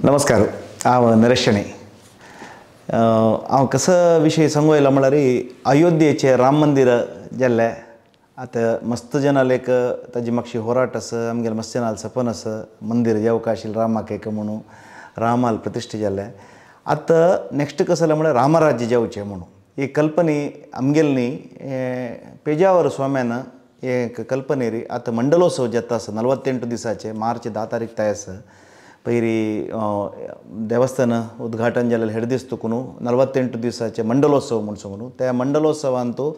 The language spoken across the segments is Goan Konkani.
नमस्कार, हांव नरेश शणै. हांव कसो विशय सांगू येयला म्हळ्यार अयोध्येचें राम मंदीर जाल्लें आतां मस्त जनाल एक ताजी मातशी होराट आसा, आमगेले मस्त जनाल सपन आसा मंदीर जेवका आशिल्लें रामाक एक म्हणून रामाल प्रतिश्ठा जाल्लें. आतां नेक्स्ट कसो जालें म्हळ्यार रामराज्य जेवचें म्हणून ही कल्पनी आमगेली न्ही, पेजावर स्वाम्यान एक कल्पनेरी आतां मंडलोत्सव जाता आसा 48 दिसाचे, मार्च 10 तारीख तय आसा. पयरी देवस्थान उद्घाटन जालें हेड दीस तुकून 48 दिसाचे मंडलोत्सव म्हूण सांगून त्या मंडलोत्सवांतू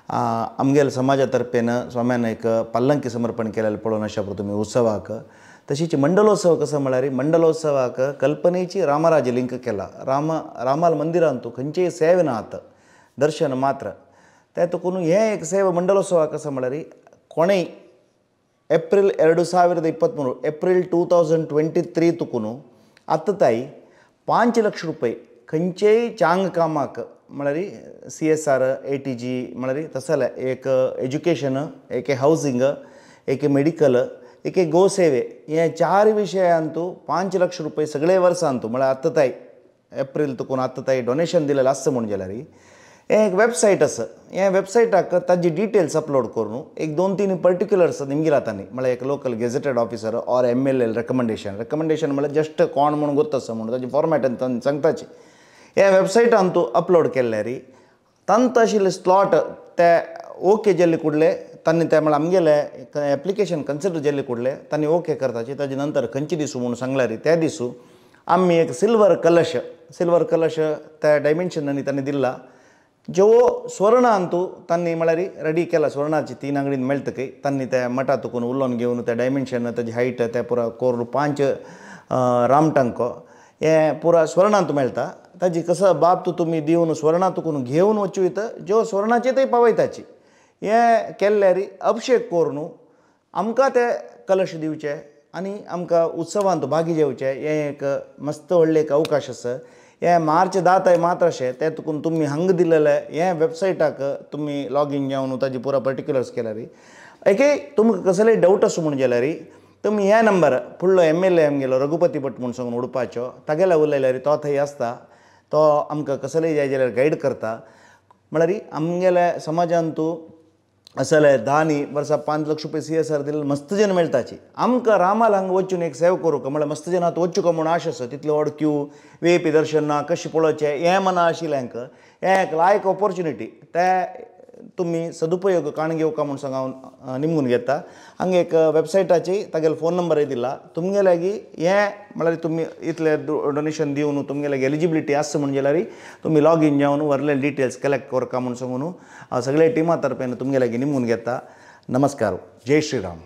आमगेले समाजा तर्फेन स्वाम्यान एक पल्लंकी समर्पण केलेलें पळोवन अशा तुमी उत्सवाक. तशीच मंडलोत्सव कसो म्हळ्यार मंडलोत्सवाक कल्पनेची रामराज्य लिंक केला. रामाल मंदिरांतू खंयचेय सेवे ना आतां, दर्शन मात्र. ते तुकून हें एक सेवा मंडलोत्सवाक कसो म्हळ्यार कोणेय एप्रिल 2023 एप्रिल 2023 तुकून आतां ताई 5 लक्ष रुपये खंयचेय चांग कामाक म्हळ्यार CSR ATG म्हळ्यार तसले एक एज्युकेशन, एक हावसिंग, एक मेडिकल, एक गोसेवे हे 4 विशयांतू 5 लक्ष रुपये सगळे वर्सांतू म्हळ्यार आतां ताई एप्रिल तुकून आतां ताई डोनेशन दिलेलें आसता म्हूण जाल्यार हें एक वेबसायट आसा. हे वेबसायटाक ताजी डिटेल्स अपलोड करून एक 2-3 पर्टिक्युलर्स निमगिला तांणी म्हळ्यार एक local gazetted officer or MLA recommendation. Recommendation म्हळ्यार जस्ट कोण म्हणून गोत्त आसा म्हणून ताजी फॉर्मेट तांणी सांगताची. हे वेबसायटान तूं अपलोड केल्यार तांत आशिल्ले स्लॉट ते ओके जाल्ले कुडले तांणी ते म्हळ्यार आमगेले एप्लिकेशन कन्सिडर जाल्ले कुडले तांणी ओके करताची. ताजे नंतर खंयचे दिसू म्हणून सांगल्यार त्या दिसू आमी एक सिल्वर कलश, सिल्वर कलश त्या डायमेन्शनांनी तांणी दिला जो स्वर्णांतू तांणी म्हळ्यार रेडी केला. स्वर्णाची 3 आंगडीन मेळटकय तांणी त्या मठा तुकून उलोवन घेवन त्या डायमेन्शन ताजी हायट त्या पुरा कोर 5 रामटांको हे पुरा स्वर्णांत मेळटा. ताजी कसो बाब तूं तुमी दिवन स्वर्णा तुकून घेवन वचूं येता ज्यो स्वर्णाचे ते पावयताची. हें केल्यार अभिशेक करून आमकां ते कलश दिवचे आनी आमकां उत्सवांत भागी घेवचे हें एक मस्त व्हडलें एक अवकाश आसा. हें मार्च 10 तारीख मात्र अशें तें तुकून तुमी हांगा दिलेलें हें वेबसायटाक तुमी लॉगीन जावन ताजी पुरा पर्टिक्युलर्स केल्यार एके तुमकां कसलेय डावट आसूं म्हूण जाल्यार तुमी ह्या नंबर फुडलो MLA आमगेलो रघुपती भट म्हूण सांगून उडपाचो तागेल्या उलयल्यार तो थंय आसता, तो आमकां कसलेय जाय जाल्यार गायड करता. म्हळ्यार आमगेल्या समाजांतू असले 10 वर्सां 5 लक्ष रुपये CSR दिले मस्त जन मेळटाची. आमकां रामाल हांगा वचून एक सेव करूंक म्हळ्यार मस्त जन आतां वचूंक म्हूण आश आसा, तितले व्हड क्यू VIP दर्शन ना कशें पळोवचें हें मना आशिल्लें हांकां हें एक लायक ऑपॉर्च्युनिटी ते तुमी सदुपयोग काण घेवका म्हूण सांग हांव निमगून घेता. हांगा एक वेबसायटाची तागेलो फोन नंबरय दिला तुमगे लागीं. हें म्हळ्यार तुमी इतले डोनेशन दिवन तुमगेले एलिजिबिलिटी आसा म्हूण जाल्यार तुमी लॉगीन जावन व्हरले डिटेल्स कलेक्ट करका म्हूण सांगून हांव सगळे टिमा तर्फेन तुमगे लागीं निमगून घेता. नमस्कार, जय श्रीराम.